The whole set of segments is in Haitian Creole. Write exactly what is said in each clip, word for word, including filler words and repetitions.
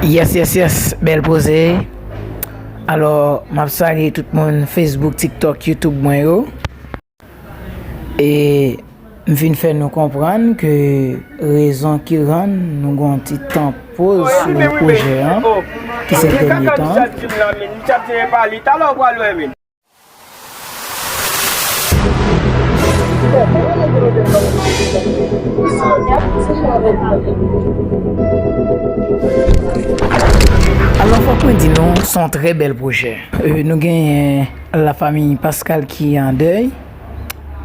Yes, yes, yes, bèl poze. Alò, m ap salye tout moun Facebook, TikTok, YouTube mwen yo. E m vin fè nou konprann ke rezon ki rann nou gen yon ti tan poz sou pwojè an, ki se dènye tan an. Alò, fòk mwen di nou, se yon trè bèl pwojè. Euh, nou genyen lafanmi Pascal ki an dèy,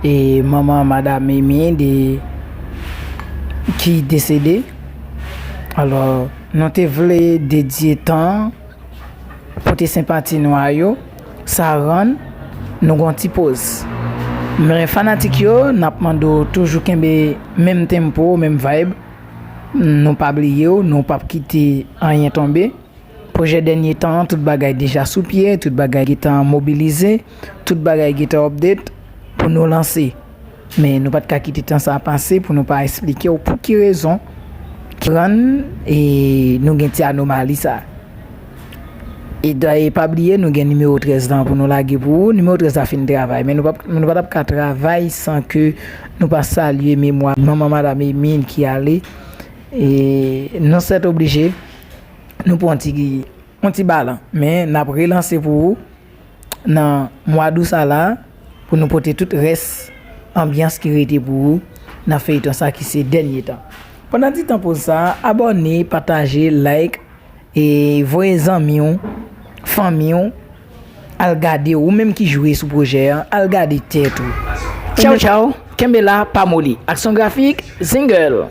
e manman madanm Émide ki desede. Alò, nou te vle dedye tan pote senpati nou a yo, sa rann nou gon ti poz. Men fanatik yo, n ap mande w toujou kenbe menm tempo, menm vibe. Nou pa bliye w, nou p ap kite anyen tonbe. Pwojè dènye tan an, tout bagay deja sou pye, tout bagay gentan mobilize, tout bagay gentan update pou nou lanse. Men nou pa t ka kite tan sa a pase pou nou pa eksplike w pou ki rezon ki rann e nou gen ti anomali sa. E dayè, pa bliye, nou gen nimewo trèz lan pou nou lage pou ou. Nimewo trèz la fin travay, men nou pa, nou pa t ap ka travay san ke nou pa salye memwa manman madanm Émide ki ale. E nou sèt oblije, nou pran yon ti, yon ti balan. Men n ap relanse pou ou nan mwa d sa la, pou nou pote tout rès anbyans ki rete pou ou nan feyton sa ki se dènye tan. Pandan ti tan poz sa, abòne, pataje, like, e voye zanmi w, fanmi w, al gade. Ou menm ki jwe sou pwojè an, al gade tèt ou. Tchaw, tchaw, kenbe la, pa moli. Aksyon grafik, Zingle.